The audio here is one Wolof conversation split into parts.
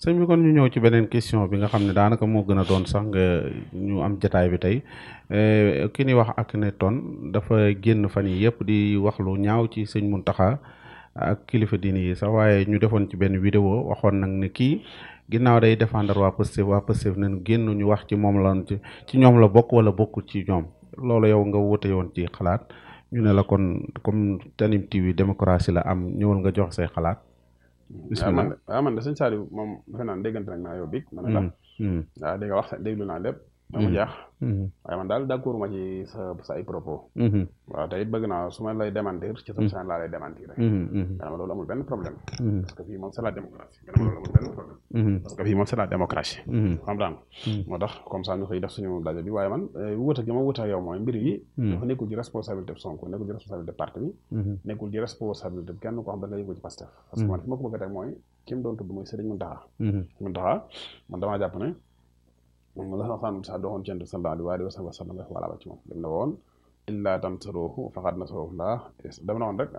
sëñ bi kon ñu ñëw ci beneen question bi nga xam ne daanaka moo gën a doon sax nga ñu am jataay bi tey ki ni wax Akhenaton dafa génn fan yi yëpp di wax lu ñaaw ci sëñ Mountakha ak kilifa diini yi sax waaye ñu defoon ci benn vidéo waxoon nag ne kii ginnaaw day défendre waa Pastef nañu génn ñu wax ci moom la ci ñoom la bokk wala bokkul ci ñoom loolu yow nga wute woon ci xalaat ñu ne la kon comme Tanime TV démocratie la am ñëwal nga jox say xalaat. bisimilah man de sëñ Saliou moom defe naa déggante nañ naa yow bi man la waaw dégg nga wax déglu naa lépp ba mu jeex waaye man daal d'accord ma ci sa ay propos waaw te it bëgg naa su ma lay démentir ci sama chaîne laa lay démentir rek ma loolu amul benn problème parce que fii moom c'est la démocratie loolu amul benn problème parce que fii moom c'est la démocratie xam daan moo tax comme ça ñu koy def suñu daje bi waaye man wuute gi ma wuute ak yow mooy mbir yi dafa nekkul ci responsabilité bi Sonko nekkul ci responsabilité parti bi nekkul ci responsabilité bi kenn koo xam da nga yëngu ci Pastef parce que man fi ma ko bëgg a teg mooy ki mu doon tudd mooy Serigne Mountakha man damaa jàpp ne moom la sax doxoon ci sallallahu alayhi wa sallam wala ba ci moom dem na woon illaa tansuruhu faqad nasarahu llah dama na woon rek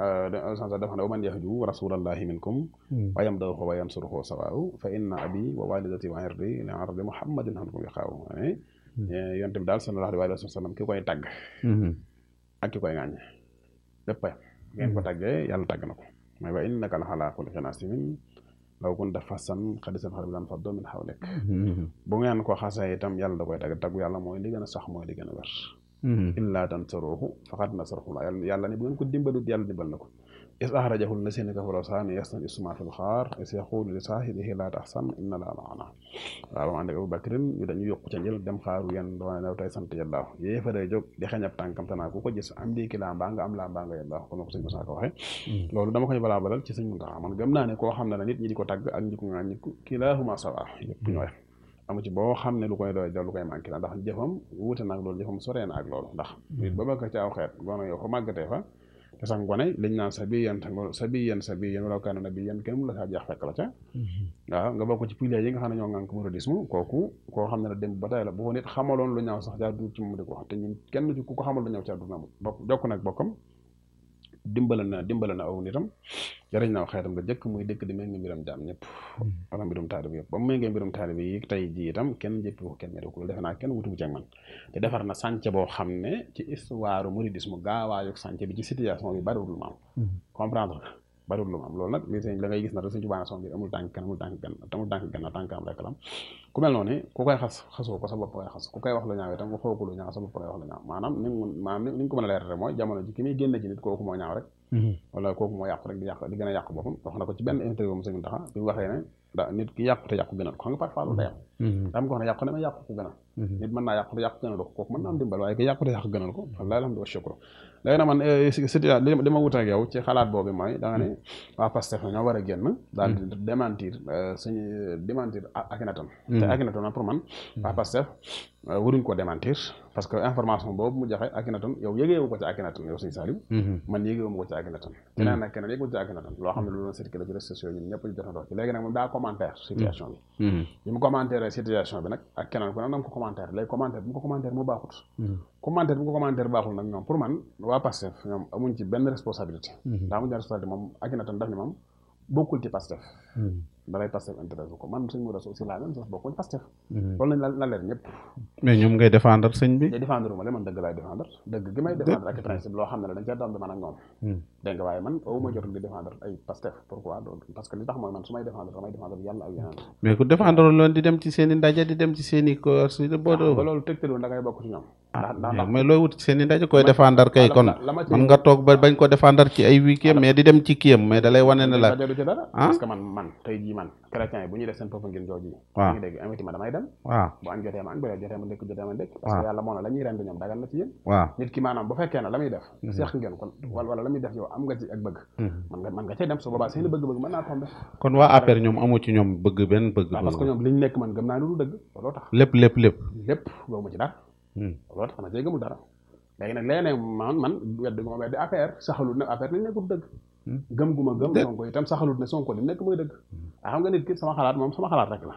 dafa ne wa man yahju rasulallahi minkum wa yamdahu wa yansuruhu sawaa'u fa inna abi wa walidati wa irdi li ardi muhammadin hankum yaqaaw yonent bi daal sallallahu alayhi wa sallam ki koy tàgg ak ki koy ŋàññ lépp ngeen ko tàggee yàlla tàgg na ko mooy wa innaka la ala xuluqin aziim law kunta fassan xadisan xalilan faddu min hawlik bu ngeen ko xasee itam yàlla da koy tàgg tàggu yàlla mooy li gën a sax mooy li gën a wér illaa tansuruhu faqad nasarahu yàlla ne bu ngeen ko dimbalut yàlla dimbal na ko is axrajahu llaziina kafaruu saaniya isnayni fil ghaar iz yaquulu li saahibihi laa tahzan inna llaaha ma'anaa waaw ba mu ànd ak Abu Bakrin ñu dañu yokku ca njël dem xaaru yéen doone new tey sant yàlla yéefaree jóg di xeñab tànkam tanaa ku ko gis am ndéeki laa mbaa nga am laa mbaa nga yàlla kon na ko sëñ Moussa ko waxee loolu dama koy balaa ci sëñ Mountakha man gëm naa ne koo xam ne nit ñi di ko tàgg ak ñi ko ŋaa ñi kilaahumaa sawaa yëpp ñooy amu ci boo xam ne lu koy doy lu koy manqué la ndax jëfam wuute naag loolu jëfam soree na ak loolu ndax nit ba bëgg ci aw xeet gono yow fa màggatee fa te sax ngone liñ naan sabiyan wala kaana nabiyyan kenn mu la saa jeex fekk la ca waaw nga bokk ci piliers yi nga xam ne ñoo ngànk mouridisme kooku koo xam ne la dem ba tey la bu ko nit xamaloon lu ñaaw sax jaar du ci moom di ko wax te ñun kenn ci ku ko xamal lu ñaaw ci àdduna amul jokk nag bokkam dimbale na aw nitam jariñ na xeetam nga jëkk muy dëkk di mel ni mbiram jaam ñëpp wala mbirum taalib yëpp ba mu méngee mbirum taalib yi tey ji itam kenn jëppi ko kenn méri ko defe naa kenn wutu bu ceeg man te defar na sànce boo xam ne ci histoire mouridisme gaawaayu sànce bi ci situation bi bariwul lu ma am comprendre nga bariwul lu ma am loolu nag li sëñ la ngay gis na rek suñ tubaana son bi amul tànk kan amul tànk gan tànkam rek lam ku mel noonu ku koy xasoo ko sa bopp koy xas ku koy wax lu ñaaw itam waxoo ko lu ñaaw sa bopp koy wax lu ñaaw maanaam ni ñu ko mën a leer rek mooy jamono ji ki muy génn ci nit kooku moo ñaaw rek wala kooku moo yàqu rek di gën a yàqu boppam wax na ko ci benn interview mu sëñ Mountakha bi mu waxee ne nit ki yàqu te yàqu gënal ko xam nga parfois loolu day am ko wax ne yàqu ne ma yàqu ko gënal nit mën naa yàqu te yàqu gënal ko kooku mën naa am dimbal waaye ki yàqu te yàqu gënal ko wallaahi alhamdu wa shukru léegi nag man li ma wut ak yow ci xalaat boobu mooy da nga ne waa Pastef ñoo war a génn daal di démentir Akhenaton te Akhenaton pour man waa Pastef waruñ ko démentir parce que information boobu mu joxe Akhenaton yow yëgeewu ko ci Akhenaton yow sëñ Saliou man yëgeewu ma ko ci Akhenaton keneen nag keneen yëgeewu ci Akhenaton loo xam ne lu doon circulé ci réseaux sociaux ñun ñëpp ñu jotandoo ci léegi nag moom daa commentaire situation bi bi mu commentaire situation bi nag ak keneen ku ne nam ko commentaire léegi commentaire bi mu ko commentaire mu baaxut commentaire bi mu ko commentaire baaxul nag ñoom pour man waa Pastef ñoom amuñ ci benn responsabilité daa amuñ responsabilité moom Akhenaton daf ni moom bokkul ci Pastef dalay Pastef intéressé ko man suñ mu res aussi la même chose bokkul Pastef loolu nañ la leer ñëpp mais ñoom ngay défendre sëñ bi day défendre ma le man dëgg laay défendre dëgg gi may défendre ak principe loo xam ne la dañ cee doon man ak ñoom dégg nga waaye man awuma jotul di défendre ay Pastef pourquoi loolu parce que li tax mooy man su may défendre damay défendre yàlla ak yeneen mais ku défendre loolu di dem ci seen i ndaje di dem ci seen i ko ba loolu tegtaloo da ngay bokk ci ñoom ndax mais looy wut ci seen i ndaje koy défendre kay kon man nga toog ba bañ ko défendre ci ay week-end mais di dem ci kiyam mais da lay wane ne la parce que man tey jii man chrétien yi bu ñuy def seen foofu ngeen jooju waaw ngi dégg invité ma damay dem waaw bu añ jotee ma añ bu jotee ma ndékk jotee ma ndékk parce que yàlla moo ne la ñuy rend ñoom dagal na ci yéen waaw nit ki maanaam bu fekkee ne la muy def seex ngeen kon wala la muy def yow am nga ci ak bëgg man nga cay dem su boobaa seen bëgg-bëgg mën naa tombe kon waa APR ñoom amu ci ñoom bëgg benn bëgg parce que ñoom liñ nekk man gëm naa lu dëgg looloo tax lépp gëmuma ci dara looloo tax xanaa cay gëmul dara léegi nag léeg-léeg man wedd gu ma weddi APR saxalut ne APR nañ nekkul dëgg gëm gu ma gëm Sonko itam saxalut ne Sonko li nekk mooy dëgg xam nga nit ki sama xalaat moom sama xalaat rek la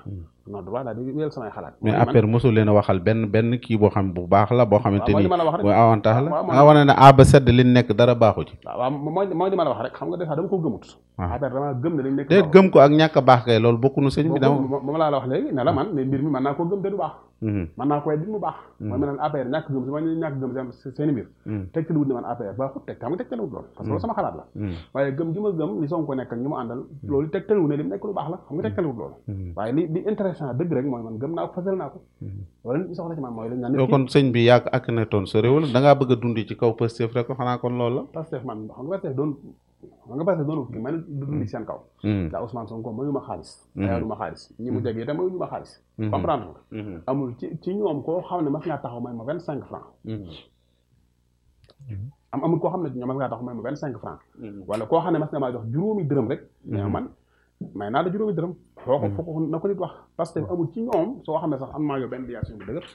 non droit daal di wéyal samay xalaat. mais APR mosul leen a waxal benn kii boo xam bu baax la boo xamante ni mooy avantage la waaw nga wane ne A ba Z li nekk dara baaxu ci. waaw mooy li ma la wax rek xam nga des fois dama ko gëmut. APR dama gëm ne dañ nekk. te gëm ko ak ñàkk a baax kay loolu bokkunu sëñ bi. moom laa la wax léegi ne la man ne mbir mi mën naa koo gëm te du baax. mën naa koy dit mu baax. mooy ma naan APR ñàkk gëm si ma ñàkk gëm seen mbir. tegtaluwut ne man APR baaxut xam nga tegtaluwut loolu. parce que loolu sama xalaat la. waaye gëm gi ma gëm li Sonko nekk ak ñi mu àndal loolu tegtaluwut ne li mu nekk lu baax la xam nga tegtaluwut loolu. waaye li intéressant dëgg rek mooy man gëm naa ko fasal naa ko. wala nit ñi soxla ci man mooy lañ naan yow kon sëñ bi yàgg ak ne toon sa réew da ngaa bëgg a dund ci kaw Pastef rek xanaa kon loolu la. Pastef man xam nga Pastef doonu kii man dund ci seen kaw. daa Ousmane Sonko mayu ma xaalis. mayu ma xaalis ñi mu jeg itam mayu ma xaalis. comprendre nga. amul ci ñoom koo xam ne mas ngaa taxaw may ma 25 francs. amul koo xam ne ñoom mas ngaa taxaw may ma 25 francs. wala koo xam ne mas nga maa jox juróomi dërëm rek. mais man may naa la juróomi dërëm. foo ko na ko nit wax Pastef amul ci ñoom soo xam ne sax am maa yow benn diation bu dëgër.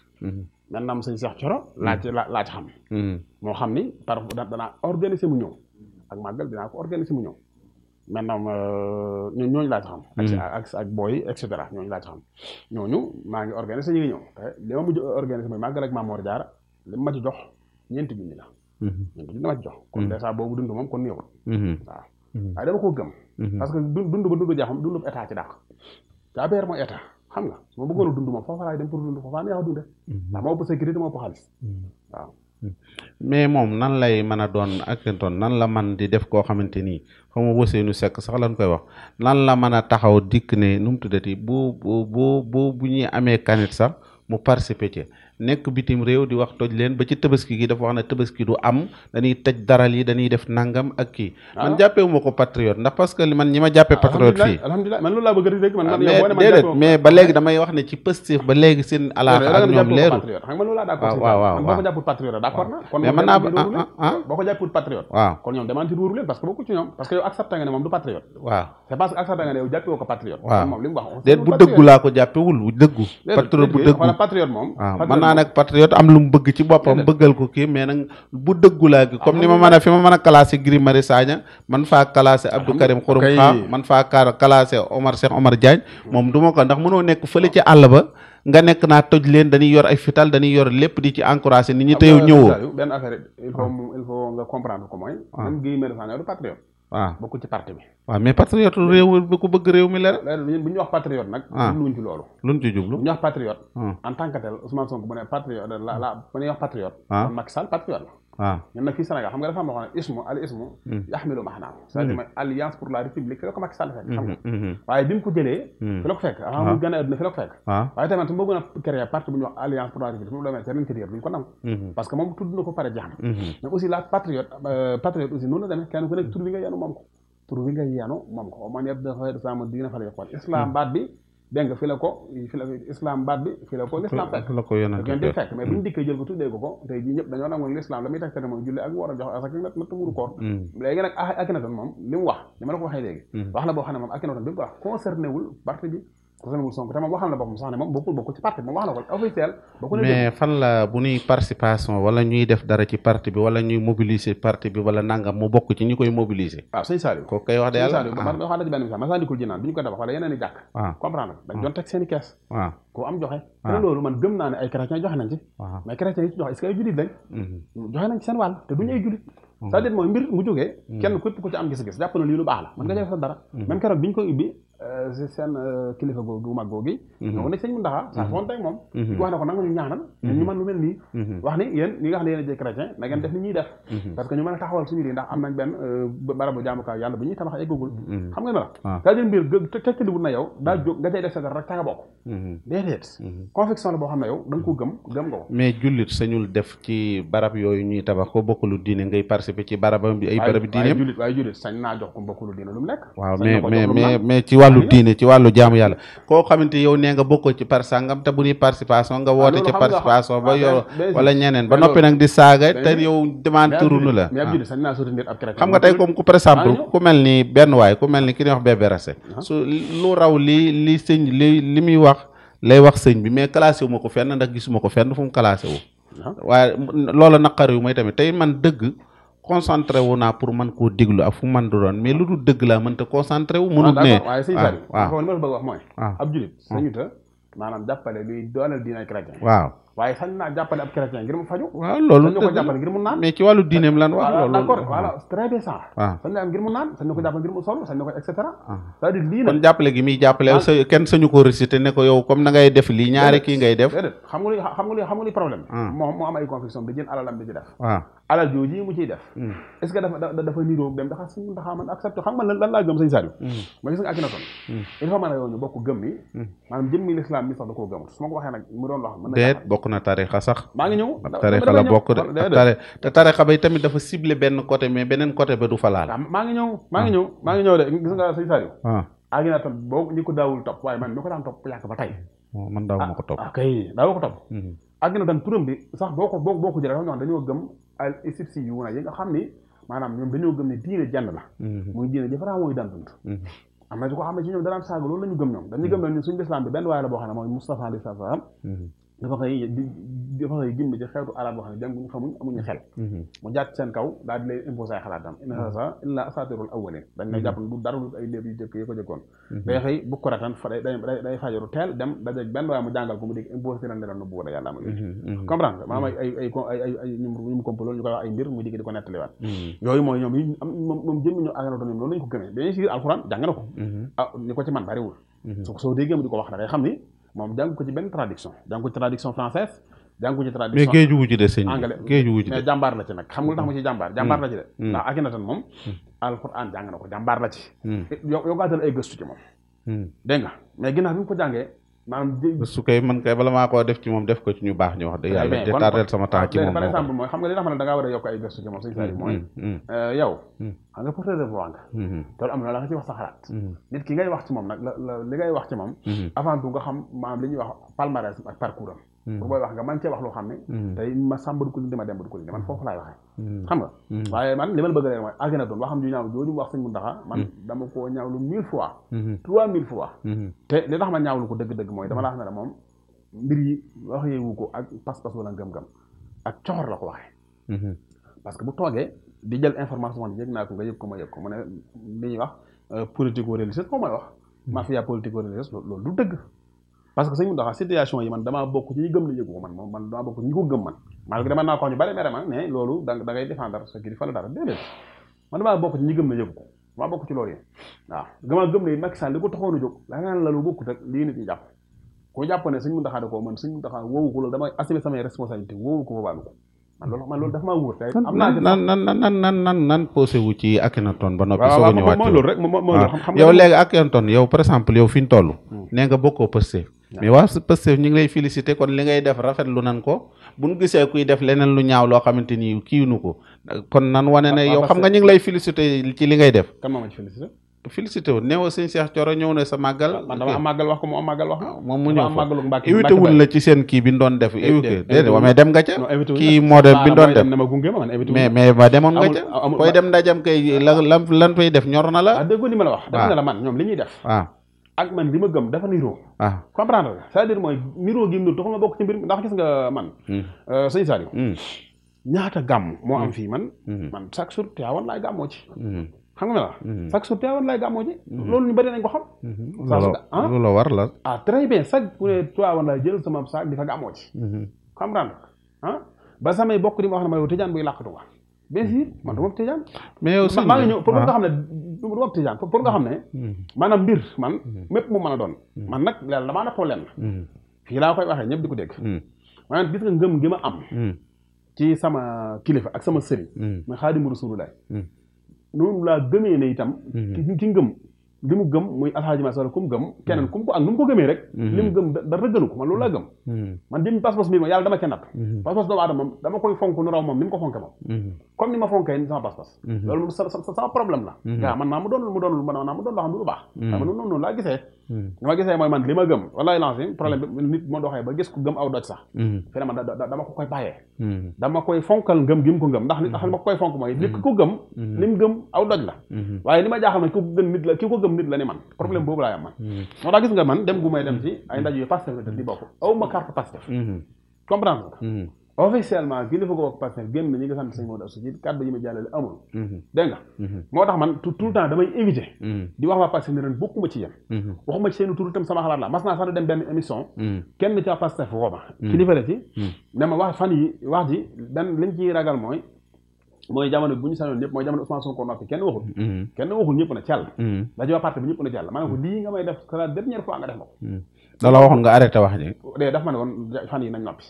maintenant sëñ Cheikh Thioro laa ci xam. moo xam ni par danaa organiser mu ñëw. ak màggal dinaa ko organiser mu ñëw maintenant ñooñu laa ci xam. ak booy et cetera ñooñu laa ci xam ñooñu maa ngi organiser ñu ngi ñëw te li ma mujj organiser mooy màggal ak Mamor Diarra li ma ci jox ñeenti junni la. ñeenti junni la ma ci jox. kon dèjà boobu dund moom kon néewul. waaw waaye dama koo gëm. parce que dund ba dund jaaxam dund état ci dàq. te APR mooy état xam nga su ma bëggoon a dund moom foofa laay dem pour dund foofa neex a dunde ndax moo ëpp sécurité moo ëpp xaalis waaw. mais moom nan lay mën a doon Akhenaton nan la man di def koo xamante ni xaw ma Ousseynou Seck sax lañ koy wax nan la mën a taxaw dikk ne nu mu tuddati bu ñuy amee kanit sax mu participer ci nekk bitim réew di wax toj leen ba ci tabaski gi dafa wax ne tabaski du am dañuy tëj daral yi dañuy def nangam ak kii. man jàppewu ma ko patriote ndax parce que man ñi ma jàppee patriote fii. alhamdulilah man loolu laa bëgg a dégg man. déedéet mais ba léegi damay wax ne ci Pastef ba léegi seen alaaxa ak ñoom leeru. xam nga loolu laa d'accord. waaw boo ko jàppul patriote d'accord na. kon mais mën naa boo ko jàppul patriote. waaw kon ñoom demaan ci ruuru leen parce que bokku ci ñoom parce que yow accepté nga ne moom du patriote. waaw c'est parce que accepté nga ne yow jàppewoo ko patriote. waaw moom li mu wax. déet bu dëggu laa ko jàppewul bu dëggu. patriote bu dëggu patriote moom. waaw mën naa nag patriote am lu mu bëgg ci boppam bëggal ko kii mais nag bu dëggu laa gi comme ni ma mën a fi ma mën a classé Guy Marius Sagna man faa classé Abdou Karim Xurum Xaa man faa classé Cheikh Omar Diagne moom du ma ko ndax mënoo nekk fële ci àll ba nga nekk naa toj leen dañuy yor ay fital dañuy yor lépp di ci encouragé nit ñi te yow ñëwoo. benn affaire il faut nga comprendre ko mooy même Guy Marius Sagna du patriote. waaw bokku ci parti bi. waaw mais patriote réew bi ku bëgg réew mi la rek. bu ñu wax patriote nag. luñ ci loolu. luñ ci jublu bu ñu wax patriote. en tant que tel Ousmane Sonko bu ne patriote bu ñuy wax patriote. kon Macky Sall patriote la. waaw ñun nag fii Sénégal xam nga dafa am loo xam ne ismu al ismu yaxmilu maanaam c'est-à-dire mooy alliance pour la république fi la ko Macky Sall fekk xam nga waaye bi mu ko jëlee fi la ko fekk avant mu gën a adduna fi la ko fekk waaye tamit su ma bëggoon a créer parti bu ñuy wax alliance pour la république fu mu demee terrain intérieur duñ ko nangu parce que moom tudd na ko pare jeex na mais aussi la patriote aussi noonu la demee kenn ku nekk tur bi nga yenu moom ko tur bi nga yenu moom ko man yëpp dafa sama dina fa la yokkoon islam baat bi dégg nga fi la ko islam baat bi fi la ko l'islam fekk la ko yonent di fekk mais bu ñu dikkee jël ko tuddee ko tey jii ñëpp dañoo nangoon l'islam la muy teg te mooy julli ak war a jox asak na tumuru koor léegi nag Akhenaton moom li mu wax li ma la ko waxee léegi wax la boo xam ne moom Akhenaton bi mu ko wax concerné wul parti bi concerné wul Sonko te moom waxal na boppam sax ne moom bokkul ci parti bi moom wax na ko officiel mais fan la bu ñuy participation wala ñuy def dara ci parti bi wala ñuy mobiliser parti bi wala nangam mu bokk ci ñi koy mobiliser waaw sëñ Saliou ko kay wax de yàlla man waxaa na ci benn misaal Massalikul Jinaan bi ñu ko tabax wala yeneen i jàkk comprendre dañ doon teg seen i kees waaw ku am joxe te loolu man gëm naa ne ay chrétiens joxe nañ ci mais chrétiens yi ci joxe est-ce que ay jullit lañ joxe nañ ci seen wàll te duñu ay jullit c'est-à-dire mooy mbir mu jógee kenn képp ku ci am gis-gis jàpp na lii lu baax la man nga def sa dara même keroog bi ñu koy ubbi seen kilifa googu mag googi ñoo nekk sëñ Mountakha saa foon teg moom wax na ko nag ñu ñaanal ñu mën lu mel nii wax ni yéen ñi nga xam ne yéen a jëy chrétien na ngeen def ni ñuy def parce que ñu mën a taxawal suñu lii ndax am nañ benn barabu jaamukaay yàlla bu ñuy tabax ay googul xam nga ne la c'est-à-dire mbir tekkaliwul na yow daa jóg nga cay def sa dara rek ta nga bokk déedéet conviction la boo xam ne yow da nga ko gëm nga ko mais jullit sañul def ci barab yooyu ñuy tabax ko bokkulu diine ngay participer ci barabam bi ay barabi diine waaye jullit sañ naa jox ko bokkulu diine lu mu nekk waaw mais ci wàllu diine ci wàllu jaamu yàlla koo xamante yow nee nga bokkoo ci par sangam te bu ñuy participation nga woote ci participation ba yow wala ñeneen ba noppi nag di saaga te yow demande turunu la xam nga tey comme ku par exemple ku mel ni benn waay ku mel ni ki ñuy wax Bébé Racé su lu raw li sëñ li muy wax lay wax sëñ bi mais classé wu ma ko fenn ndax gisuma ko fenn fu mu classé wu waaye loola naqari wu may tamit tey man dëgg concentré wu naa pour mën koo déglu ak fu man du doon mais lu dul dëgg laa mënta concentré wu mënut ne waaye sëñ Saliou waaw li ma la bëgg wax mooy ab julit sañu ta maanaam jàppale luy dooleel diine chrétien. waaw waaye sañ naa jàppale ab chrétien ngir mu faju. waaw loolu sañ na ko jàppale ngir mu naan. mais ci wàllu diineem lan wax loolu. d'accord voilà très bien ça. waaw sañ na am ngir mu naan sañ na ko jàppale ngir mu sol sañ na ko et cetera. c'est-à-dire lii nag kon jàppale gi muy jàppale kenn sañu ko réciter ne ko yow comme na ngay def lii ñaari kii ngay def. déedéet xam nga li problème. moom moo am ay conviction di jël alalam di ci def. waaw alal jooju mu ciy def. est-ce que dafa niroo dem dafa suñu ndax man accepté xam nga lan laa gëm sëñ Saliou. ma gis nga Akhenaton. il faut man a yow ñu bokk gëm mi. maanaam jëmmi l'islam mi sax da koo gëmut su ma ko waxee nag mu doon wax. déet bokk na tarixa sax. maa ngi ñëw tarixa la bokk de te tarixa bay tamit dafa ciblé benn côté mais beneen côté ba du fa laal. maa ngi ñëw de gis nga sëñ Saliou. Akhenaton boo ñi ko daawul topp waaye man mi ko daan topp yàgg ba tey. man daaw ma ko topp. kay daaw ko topp. Akhenaton turam bi sax boo ko jëlee dafa dañoo gëm al égyptie yu na yi nga xam ni maanaam ñoom dañoo gëm ne diine jenn la. muy diine jëfara mooy daan dund. am na su ko xam ne ci ñoom danaan saaga loolu la ñu gëm ñoom dañuy gëm ne suñu lislaam bi benn waaye la boo xam ne mooy Moustapha alayhi salaam dafa xëy jëmb ci xeetu arab boo xam ne jànguñu xamuñ amuñu xel mu jàtt seen kaw daal di lay imposé ay xalaatam inna haza illa asatirul awwalin dañ lay jàpp ne du dara ay léeb yu jëkk yi ko jëkkoon day xëy bu ko ratan fa day fajaru teel dem dajeeg benn waaye mu jàngal ko mu dégg imposé leen leen bu wala yàlla ma yooyu comprendre nga maanaam ay ñu kompa loolu ñu koy wax ay mbir muy dikk di ko nettaliwaat yooyu mooy ñoom yi moom jëmmi ñu Akhenaton ñoom loolu lañu ko gëmee bien sûr alxuraan jàng na ko ni ko ci man bariwul soo déggee mu di ko wax da ngay xam ni moom jàng ko ci benn traduction jàng ko ci traduction française jàng ko ci traduction mais géeju wu ci de sëñ anglais géeju wu ci de mais jàmbaar la ci nag xam nga lu tax ma ci jàmbaar la ci de ndax Akhenaton moom alxuraan jàng na ko jàmbaar la ci yow gaatal ay gëstu ci moom dégg nga mais ginnaaw bi mu ko jàngee maanaam su koy man kay bala maa koo def ci moom def ko ci ñu baax ñu wax dëgg yàlla de tardel sama temps ci moom par exemple mooy xam nga li tax ma ne da ngaa war a yokk ay gëstu ci moom sëñ Saliou mooy yow xam nga porteur de voix nga loolu am na la nga ci wax sa xalaat nit ki ngay wax ci moom nag li ngay wax ci moom avant tout nga xam maanaam li ñuy wax palmarès ak parcours am pour booy wax nga man cee wax loo xam ne tey ma sàmba du ko li ma dem du ko li man foofu laay waxee xam nga waaye man li ma la bëgg a leen mooy Akhenaton waxam ju ñaaw jooju mu wax sëñ Mountakha man dama koo ñaawlu 1000 fois 3000 fois te li tax ma ñaawlu ko dëgg-dëgg mooy dama la wax ne la moom mbir yi waxee wu ko ak pas-pas wala ngëm-ngëm ak coxor la ko waxee parce que bu toogee di jël information man yëg naa ko nga yëg ko ma yëg ko mu ne li ñuy wax politico-religieuse xaw may wax mafia politico-religieuse loolu du dëgg parce que sëñ Mountakha situation yi man damaa bokk ci ñi gëm ne yëgu ko man damaa bokk ci ñi ko gëm man malgré man naa ko wax ñu bari mere ma mais loolu da ngay défendre sa kilifa la dara déedéet man damaa bokk ci ñi gëm ne yëgu ko damaa bokk ci loolu yi waaw damaa gëm ne Macky Sall li ko taxoon a jóg la naan la lu bokkut ak lii nit ñi jàpp ku jàpp ne sëñ Mountakha da koo man sëñ Mountakha woowu ko loolu damay assumer samay responsabilité woowu ko baalu ko man loolu dafa maa wóor tey am naa nan posé wu ci Akhenaton ba noppi soo ñëwaat mooy loolu rek xam yow léegi Akhenaton yow par exemple yow fi ñu toll nee nga bokkoo Pastef mais waa Pastef ñu ngi lay félicité kon li ngay def rafetlu nan ko bu ñu gisee kuy def leneen lu ñaaw loo xamante ni kiiwnu ko kon nan wane ne yow xam nga ñu ngi lay félicité ci li ngay def kan moo ma ci félicité félicité wu néew sëñ Cheikh Thioro ñëw na sa màggal man dama am màggal wax ko mu am màggal wax moom mu ñëw fa invité wul la ci seen kii bi ñu doon def déedéet mais dem nga ca kii moo dem bi ñu doon def mais ba demoon nga ca koy dem ndajam kay lan fay def ñor na la dégg li ma la wax def na la man ñoom li ñuy def waaw ak man li ma gëm dafa niroo comprendre nga c'est-à-dire mooy niroo gi mu taxul ma bokk ci mbir mi ndax gis nga man sëñ Saliou ñaata gàmm moo am fii man chaque jour Tiwaawan laay gàmmoo ci xam nga la chaque jour Tiwaawan laay gàmmoo ji loolu ñu bëri nañ ko xam loolu war la très bien chaque bu ne Tiwaawan laay jël sama saak di fa gàmmoo ci comprendre ba samay bokk di ma wax ne ma yow tijaan buy làqatu nga bien sûr man du ma tijaan mais yow maa ngi ñëw pour nga xam ne du ma tijaan pour nga xam ne maanaam mbir man mépp mu mën a doon man nag leen damaa nattoo leen fii laa koy waxee ñëpp di ko dégg maanaam gis nga ngëm gi ma am ci sama kilifa ak sama sëriñ mooy Xaadimu Rasuulullaah noonu laa gëmee ne itam ki ngëm li mu gëm muy alxaaji ma sala ku mu gëm keneen ku mu ko ak nu mu ko gëmee rek li mu gëm da rëggalu ko man loolu laa gëm man jëm pas-pas mbir ma yàlla dama ca natt pas-pas doomu aadama moom dama koy fonk nu raw moom ni mu ko fonke moom comme ni ma fonkee ni sama pas-pas loolu moom sama problème la waaw man naa mu doon loo xam ne lu baax waaw man noonu laa gisee li ma gisee mooy man li ma gëm wallaay lancé problème bi nit moo doxee ba gis ko gëm aw doj sax fi ne man dama ko koy bàyyee dama koy fonkal ngëm gi mu ko ngëm ndax li ma koy fonk mooy li ko gëm li mu gëm aw doj la waaye li ma jaaxal na ki ko gëm nit la ni man problème boobu laa am man moo tax gis nga man dem gu may dem ci ay ndaje yu Pastef di bokk aw ma carte Pastef comprendre nga officiellement kilifa ko wax Pastef génn na ñi nga sant sëñ Modou Astou ci kàddu yi ma jàllale amul dégg nga moo tax man tout le temps damay éviter di wax waa Pastef ne ren bokkuma ci yéen waxuma ci seen tur itam sama xalaat la mas naa sax dem benn émission kenn ci waa Pastef woo ma kilifa la ci ne ma wax fan yi wax ji dan liñ ciy ragal mooy jamono bu ñu sañoon ñëpp mooy jamono Ousmane Sonko noppi kenn waxul ñëpp na cell da ci waa parti bi ñëpp na cell ma ne ko lii nga may def c'est la dernière fois nga def na ko da la waxoon nga arrêté wax ji de daf ma ne woon fan yi nañ noppi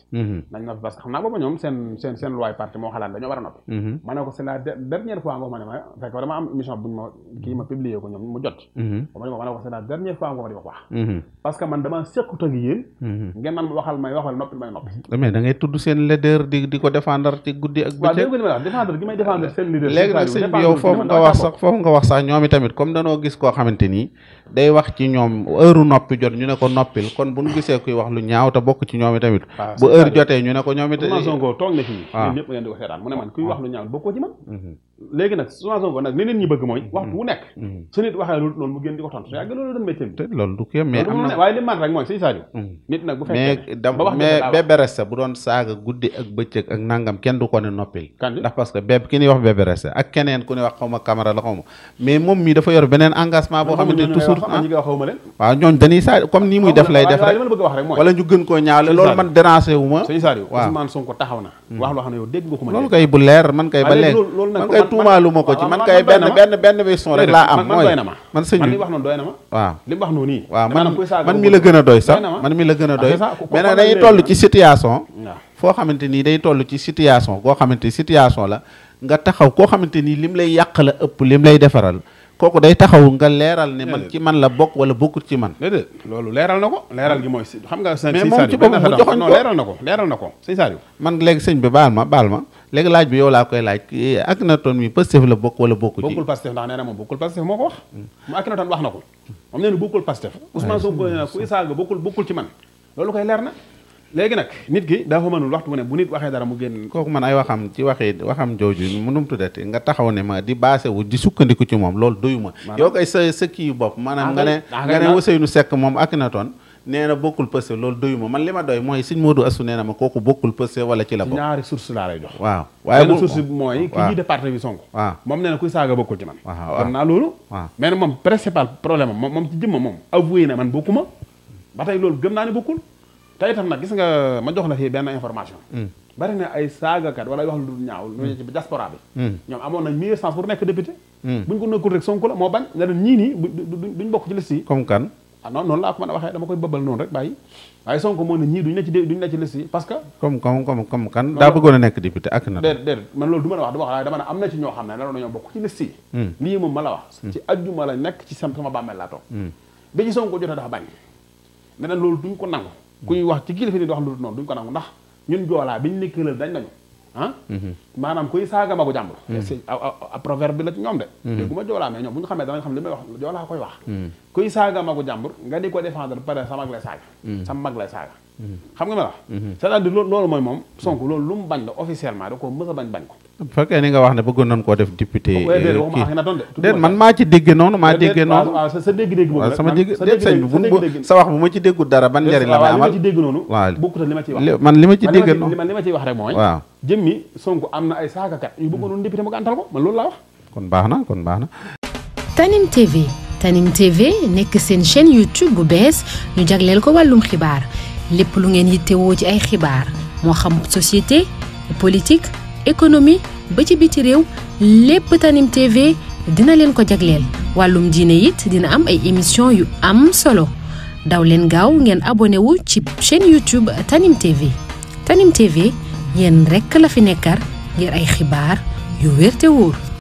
parce que xam naa booba ñoom seen loi parti moo xalaat dañoo war a noppi ma ne ko c'est la dernière fois nga ma ne ma fekk dama am émission buñ ma kii ma publié ko ñoom mu jot ma ne ko c'est la dernière fois nga ma di wax parce que man dama sequt ak yéen ngeen man waxal may noppi may noppi mais da ngay tudd seen leader di ko défendre ci guddi ak bëccëg défendre gi may défendre seen leader léegi nag sëñ bi yow foofu nga wax sax ñoom itamit comme danoo gis koo xamante nii day wax ci ñoom heure noppi jot ñu ne ko noppil kon bu ñu gisee kuy wax lu ñaaw te bokk ci ñoom tamit bu heure jotee ñu ne ko ñoom it Ousmane Sonko toog na fii ñun ñëpp ngeen di ko seetaan mu ne man kuy wax lu ñaaw bokkoo ci man léegi nag Ousmane Sonko nag li nit ñi bëgg mooy waxtu wu nekk su nit waxee loolu noonu mu gën di ko tontu su yàgg loolu doon métier bi loolu du kii mais am na waaye li man rek mooy sëñ Saliou nit nag bu fekkee mais Bébé Resta bu doon saaga guddi ak bëccëg ak nangam kenn du ko ne noppil ndax parce que béb ki ñuy wax Bébé Resta ak keneen ku ne wax xaw ma Camara la xaw ma mais moom mii dafa yor beneen engagement boo xamante ne toujours waaw ñooñ dañuy saa comme nii muy def lay def rek wala ñu gën koo ñaawle loolu man déranger wu ma sëñ Saliou Ousmane Sonko taxaw na wax loo xam ne yow dégg nga ko ma loolu kay bu leer man kay ba léegi man kay tuumaalu ma ko ci man kay benn version rek laa am mooy man sëñ bi li wax noonu doy na ma waaw li mu wax noonu nii waaw man mi la gën a doy sax man mi la gën a doy mais nag dañuy toll ci situation foo xamante nii day toll ci situation koo xamante situation la nga taxaw koo xamante nii lim lay yàq la ëpp lim lay defaral kooku day taxaw nga leeral ne man ci man la bokk wala bokkut ci man déedéet loolu leeral na ko leeral gi mooy xam nga mais moom ci boppam mu joxoñ ko leeral na ko sëñ Saliou man léegi sëñ bi baal ma léegi laaj bi yow laa koy laaj Akhenaton mi Pastef la bokk wala bokku ci bokkul Pastef ndax nee na moom bokkul Pastef moo ko wax mu Akhenaton wax na ko moom nee na bokkul Pastef Ousmane Sonko nee na kuy saaga bokkul ci man loolu koy leer na léegi nag nit gi dafa mënul waxtu mu ne bu nit waxee dara mu génn kooku man ay waxam jooju mu num tuddati nga taxaw ne ma di baase wu di sukkandiku ci moom loolu doyuma yow koy sa kii bopp maanaam nga ne Ousseynou Seck moom Akhenaton nee na bokkul Pastef loolu doyuma man li ma doy mooy sëñ Modou Astou nee na ma kooku bokkul Pastef wala ci la bokk ñaari source laa lay jox waaw waaye benn source bi mooy ki jiite parti bi Sonko waaw moom nee na kuy saaga bokkul ci man waaw kon naa loolu waaw mais nag moom principal problème moom ci jëmma moom avoué na man bokkuma ba tey loolu gëm naa ne bokkul tey itam nag gis nga ma jox la fii benn information bari na ay saagakat wala ay wax lu dul ñaaw lu ci diaspora bi ñoom amoon nañ meilleure chance pour nekk député buñ ko nekkul rek Sonko la moo bañ ne leen ñii nii duñ bokk ci liste yi comme kan noonu laa ko mën a waxee dama koy bëbbal noonu rek bàyyi waaye Sonko moo ne ñii duñ ne ci liste yi parce que comme kan daa bëggoon a nekk député ak na déedéet man loolu du ma la wax du ma wax waaye dama ne am na ci ñoo xam ne naroon nañoo bokk ci liste yi lii moom ma la wax ci ajjuma la nekk ci sama bàmmeel laa toog ba ci Sonko jotee dafa bañ ne loolu duñ ko nangu kuy wax ci kilifa ni di wax lu dul noonu duñ ko nangu ndax ñun joolaa biñ nekk lël dañ nañu maanaam kuy saaga magu jàmbur c'est proverbe bi la ci ñoom de déggu ma joolaa mais ñoom bu ñu xamee danañ xam li may wax joolaa koy wax kuy saaga magu jàmbur nga di ko défendre pare sa mag lay saaga xam nga ma la c'est-à-dire loolu mooy moom Sonko loolu lu mu bañ la officiellement da ko mës a bañ ko bu fekkee ni nga wax ne bëggoon nañ koo def député waxuma Akhenaton de déet man maa ci dégg noonu maa déggee noonu sa dégg-dégg boobu sama dégg déet sëñ bi sa wax bu ma ci déggul dara ban njëriñ la may amal li ma ci dégg noonu waaw bokkut ak li ma ciy wax man li ma ci dégg noonu man li ma ciy wax rek mooy waaw jëmmi Sonko am na ay saagakat yu bëggoon noonu député mu gàntal ko man loolu laa wax kon baax na Tanim TV nekk seen chaîne YouTube bu bees ñu jagleel ko wàllum xibaar lépp lu ngeen yittewoo ci ay xibaar moo xam société politique économie ba ci biti réew lépp Tanim TV dina leen ko jagleel wàllum diine it dina am ay émission yu am solo daw leen gaaw ngeen abonné wu ci chaîne YouTube Tanim TV yéen rekk la fi nekkar ngir ay xibaar yu wér te wóor